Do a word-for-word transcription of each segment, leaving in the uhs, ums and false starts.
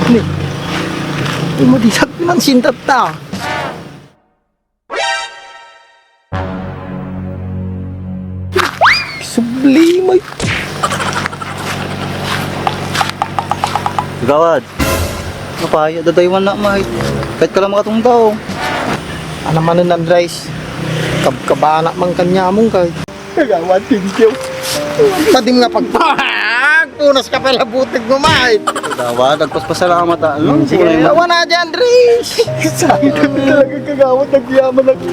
Ni, ay, madisak man sintatta. Sublimay. Kagawad, mapaya, dadaywan na, may. Kahit ka lang makatungdaw. Ano man nun, Andres? Kabkabana man kanyamong kay. Kagawad, thank you. Padim nga pagpahag! Punas ka pala butig mo, Mike! Kagawad, agpaspasalamat, ah. Ano? Sige, kulay mo? Awan na dyan, Dris! Sayang kami talaga, kagawad. Nagyaman ako.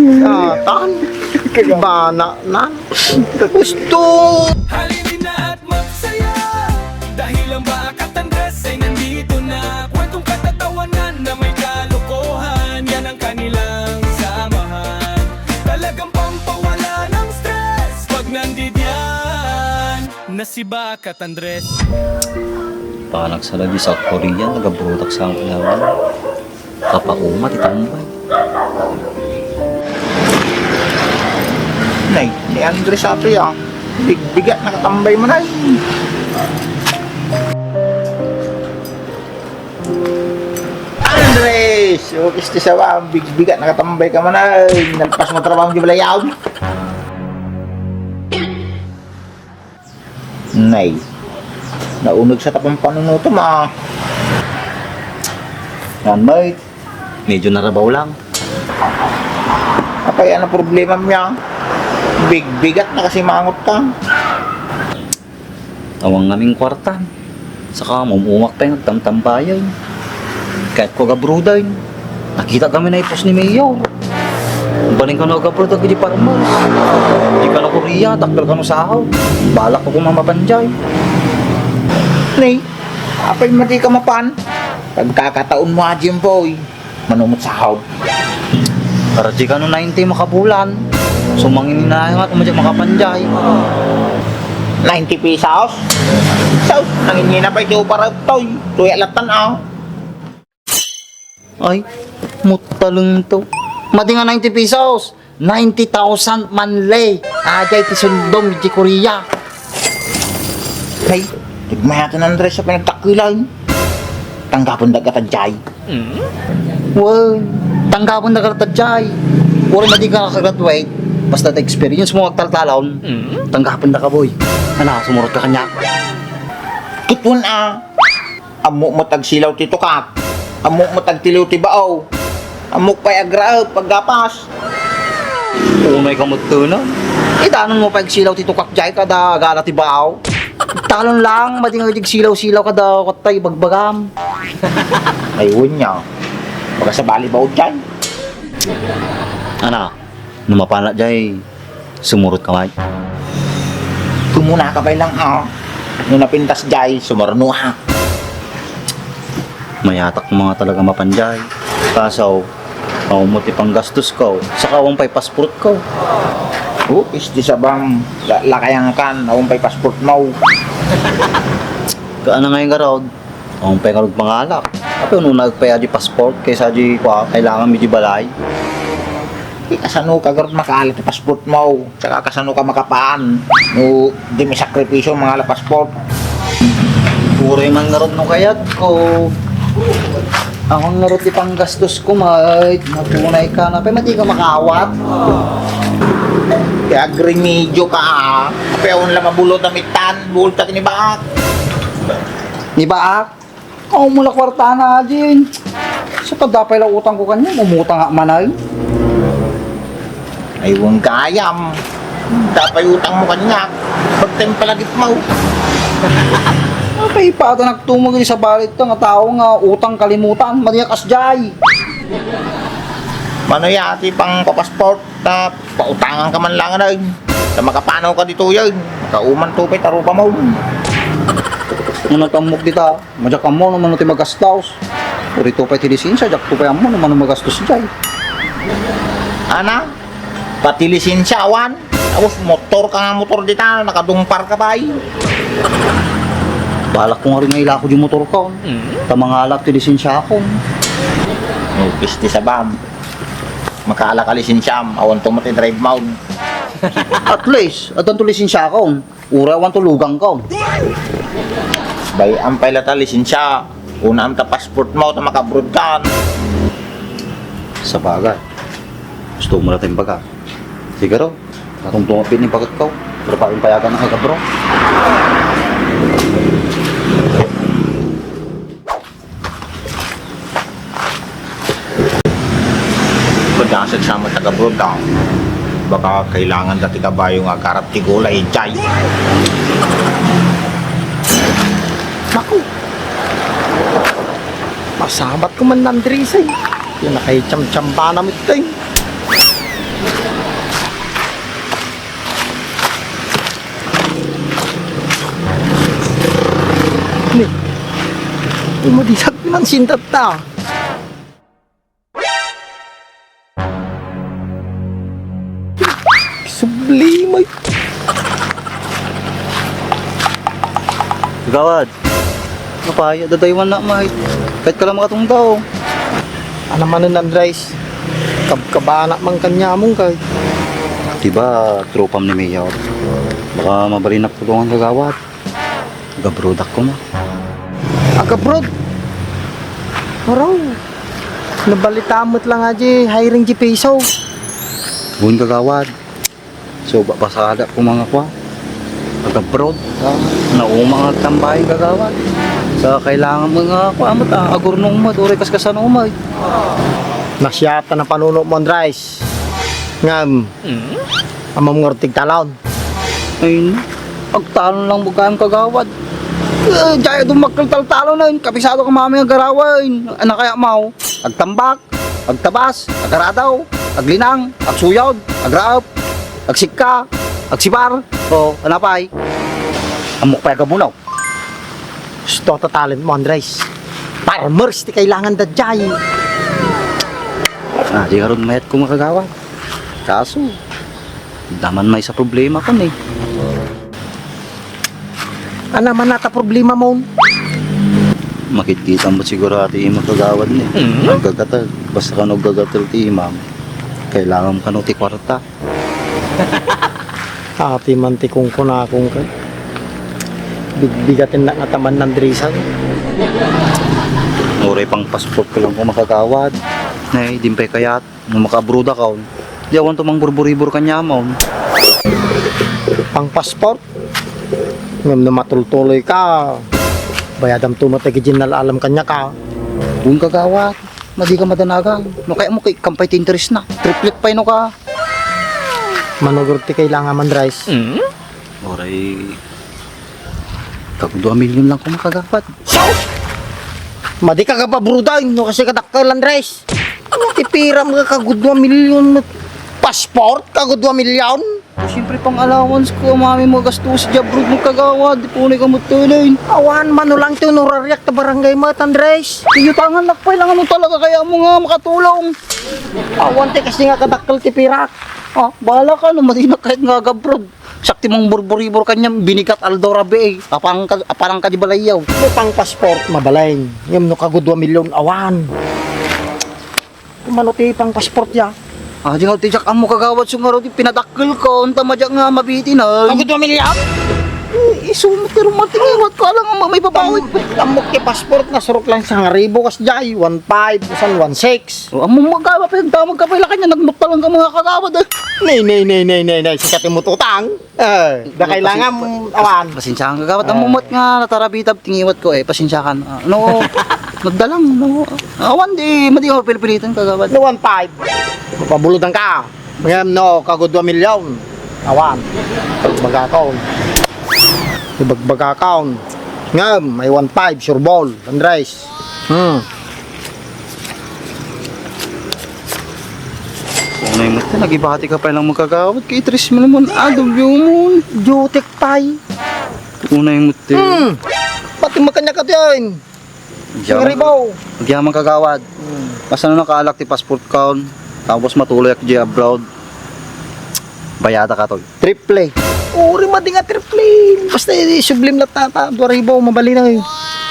Satan! Kagawad. Bana na. Gusto! Halina at magsaya. Dahil ang Bakat Andres ay nandito na. Kwentong katatawanan na may kalokohan. Yan ang kanilang samahan. Talagang pampawala ng stress pag nandidiyan na si Bakat Andres. Panagsalagi sa Korea, nagabrutak sa ang ilawan. Kapauma ti tambay. Nay, ni Andres ato ya. Bigbigat nakatambay mo, Nay. Andres! O, kisti sa wa, bigbigat nakatambay ka man ay. Nalpas mo trabaho di balayaw. Nay, nauneg sa tapong panunutom, ah. Yan, mate. Medyo narabaw lang. Apay, ano problema niya? Bigbigat na kasi mangot ka. Awan ngamin kwarta. Saka mumumak pay nga agtamtambayan. Kayat ko agabroadan. Nakita kami na ipos ni Mayor. Baling kano agabroad dagiti farmers. Di kano Korea, dakkel kano sahaw. Balak ko koma mapan jay. Ni, apay madi ka mapan? Pagkakataon mo, Jimboy. Manumot sahaw. Para di kano ninety makabulan. Sumangin na nga kung madi makapan jay. Ninety pesos? So, nangin na pa ito para toy. Tuya latan, ah. Ay, mutaleng to. Madi nga ninety pesos. Ninety thousand manli. Ajay ti suldom iti Korea. Ay, nagmayatan, Andres, sa pinagtakilan. Tanggapan da kata jay. Well, tanggapan da kata jay. Uray madi ka nakagraduate, basta the experience mo agtaltalon, tanggapan da ka, boy. Ana, sumurot ka kaniak. Kitwan, ah. Ammok met agsilaw ti tukak. Ammok met agtiliw ti bao. Ammok pay agraep, aggapas. Unay ka met tuna. Idanon mo pay agsilaw ti tukak jay kada agala ti bao. Talon lang, madi nga agsilaw-silaw kada katatta ibagbagam. Ay, wen niya. Baga sabali bao jay. Ana, no mapana jay, sumurot ka met. Kumuna ka pay lang, ah. No napintas jay, sumarno, ah. Mayatak nga talaga mapan jay. Kaso, awan met ti panggastos ko. Saka awan pay passport ko. Oh, isti sabam. La-, lakayan kan, awan pay passport mo. Kaana ngay ngarud? Awan pay ngarud pangalak. Apay, uneg pay a di passport kaysa di kua, kailangan mi di balay. Di kasano ka ngarud makaalak ti passport mo? Saka kasano ka makapan? No, di mi sakripisyo mangala passport. Uray man ngarud no kayat ko. Awan ngarud ti panggastos ko, met. Napunay ka na. Apay, madi ka makaawat? Ti agremedyo ka, ah. Apay, awan la mabulo ta mitan. Buol ta ti ni baak. Ni baak? Awan mo la kwartana, Ajin. Sa kada pay la utang ko kaniak, umutang ak manay. Ay, wen gayam. Dapay utang mo kaniak. Pagtem palagip mo. Apay, padanak tumog sa balit ta nga tao nga utang kalimutan. Madi nga kasjay. Mano ya, ti pang papasport? Ta pautangan ka man lang, ay. Ta makapanaw ka ditoy, ay. Kauman to pay tarupa mo. Nga nagkamok dita, madiak ammo no mano ti magastos. Uri to pay ti lisensia, diak to pay ammo no mano magastos jay. Ana? Pati lisensia, awan. Tapos motor ka nga motor dita, nakadungpar ka pay. Balak ko nga rin nga ilako di motor ko. Ta mangalak ti lisensia ko. Oh, pisti sabam. Makaala ka lisensiam, awan to met i-drive mo. At least, addan to lisensiakon. Uray awan to luganko. Bay-am pay latta lisensia. Unaem ta passport mo ta maka-abroad kan. Sabagay. Gusto mo na tayong baga. Siguro, atong tumapit ni bagat ko. Pero pa yung payagan ng agabro. Pagkasag sa mga taga-abroad, ah. Baka kailangan dati kabayo nga agarap ti gulay, jay. Naku! Masabat ko man, Andres, ay. Yan nakay tsamtsambanam ito, eh. Ni, umadisak man sintatta. Sublimay. Gawad. Mapaya, dadaywan na, may. Kahit ka lang makatungdaw. Ano man nun, Andres? Kabkabana man kanyamong kay. Diba, tropam ni Mayor? Baka mabalin na pulungan, kagawad. Agabroad ako, ma. Agabroad? Araw. Nabalita met lang nga di hiring di piso. Gun, kagawad. So, ba-, basada ko mga kwa. Agabroad. Ah, nauma nga tambay, kagawad. Sa kailangan mo nga kwa, amat, ah, agurnong mo, tuloy kas kasano mo, eh. Nasyata na panuno mo, Andres. Ngam. Mm? Amam nga urtig talon. Ay, agtalon lang bugayam, kagawad. Eh, jay, dumakkel taltalon, eh. Kapisado ka mami nga garawa, eh. Ano kaya, maw? Agtambak, agtabas, agaradaw, aglinang, agsuyod, agraep, agsikka, agsibar. O, ano pay? Amok pay agabunaw. Gusto ta talent mo, Andres. Farmers ti kailangan da jay. Ah, di karon mayat ko makagawa. Kaso, daman may sa problema ko ni. Ano man nata problema mo? Makikita mo siguro ati yung makagawad ni. Mm. Nagkakatag. Basta ka nagkakatil ti imam. Kailangan ka no ti kwarta. Ati man ti kungkunakong ka. Bigbigatin na nga taman ng drisan. Uray pang passport ko lang kung makagawad. Nay, dimpay kayat. No makaabroad akon, di awan to mangburburibor kaniamon. Pang passport? Ngem no matultuloy ka, bayadam to met dagiti nalalam kaniaka. Wen kagawad, madi ka madanagan. No kayatmo kay kampay ti interes na. Triplet pay no ka. Mano gurud ti kailangan man, Rice? Mm? Oray, kagudua milyon lang ko makagawad. Sus! Madi ka kababruda, no kasi kadakkel, Andres. Ano ti piram nga kagudua milyon met? Passport, kagudua milyon? Siyempre, pang allowance ko, mami, mo gastos di abroad mo kagawad, di punay ka mo tuloy. Awan, mano lang ti honorariak ta barangay met, Andres. Iyutangan nak pay lang ano talaga kaya mo nga makatulong. Awan ti kasi nga kadakkel ti pirak. Ah, bahala ka, no, madi na kahit nga agabroad. Sakti mong burburibor kanyam, binigat aldaw rabii, eh. Apang ka, apang ka di balayaw. No pang passport, mabalay. Ngem no kagudua milyon, awan. Kumano ti pang passport ya? Ah, di nga ti jak amo kagawad sungaro ti pinadakkel ko, unta madyak nga mabiti na. Kagudua milyon? Eh, isu mo ti rumating, iwat ko alang ang may babawit. Tam-, tamok ti passport na surok lang sa ngaribo kas jay, one five, usan one six. O, amo magkaba, pinagdamag ka pala kanya, nagmukta lang ka mga kagawad, eh. Nay, nay, nay, nay, nay, nay, sikat yung mututang. Eh, da kailangan, awan. Pasensya ka, kagawad. Amo met nga natarabitab, tingiwat ko, eh, pasensya ka. Ah, no, nagdalang, no. Awan, di, madi ko pilipilitan, kagawad. No, one five. Pabulutan ka. Ngayon, no, kagudua milyon. Awan. Bagakon. Ibagbaga kaon. Ngem, may one five, sure ball. Andres. Hmm. Unay mo ti, nagibati ka pa lang magkagawad kay tres mo naman. Ah, W mo. Jutek pay. Unay mo ti. Hmm. Pati makanya ka diyan. Agyaman, agyaman kagawad. Hmm. Basta no nakaalak ti passport kaon, tapos matuloy ak di abroad, bayada ka toy. Triple. Uri madi nga triple. Basta isublim latta ta, dua ribu, mabalin na eh.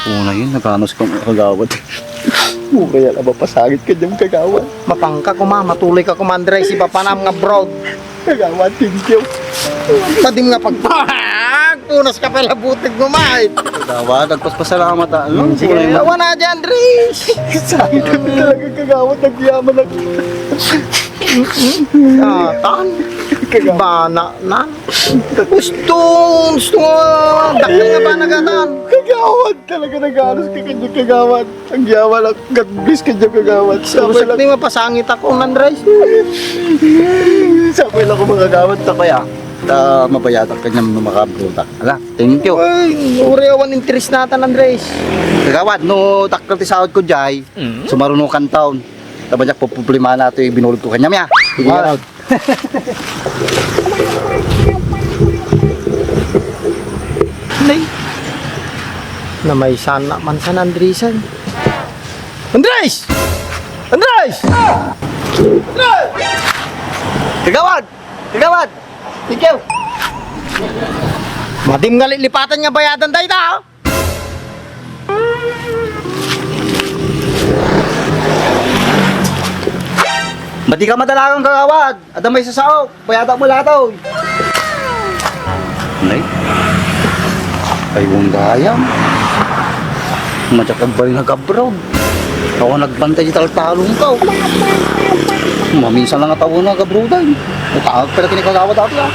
Una yun, naganos kang kagawad. Mura yan, aba, pasangit ka dyan, kagawad. Mapangka kuma, matuloy ka kuma, Andres, iba pa nam nga abroad. Kagawad, thank you. Madim nga pagpahag! Punas ka pala butig mo, mate. Kagawad, nagpaspasalamat, ah. Ano? Sige, awan na dyan, Andres. Sayang talaga, kagawad, nagyaman ako. Satan. Kagawad. Bana na. Gusto, gusto nga, dakkel nga bana gatan. Kagawad, talaga nag-anos ka kanya, kagawad. Nagyaman ako, God bless kanya, kagawad. Sapay lang. Ni mapasangit ako, Andres. Sapay lang ko, kagawad, ta kaya. Ta mabayadak kanya no makabrudak. Ala, thank you. Ay, uri awan interes natan, Andres. Kagawad, no dakkel ti saod ko jay, sumaruno kan taon. Tabajak po problema na ito, binulod ko kanya, miya. Sige, Wow. Kagawad. Nay. Namaysan na man san Andresan. Andres! Andres! Andres! Kagawad! Kagawad! Thank you! Madim nga lilipatan nga bayadan dayta, ah! Ba't di ka madalagan, kagawad? Adda may sasaok. Bayada mo lahat, oy. Nay? Ay, wang gayam. Madyak agbalin nag-abroad. Ako nagbantay di taltalong ka, oh. Maminsan lang nga tao nag-abroad, ay. Utangag pala kini kagawad dati, ah.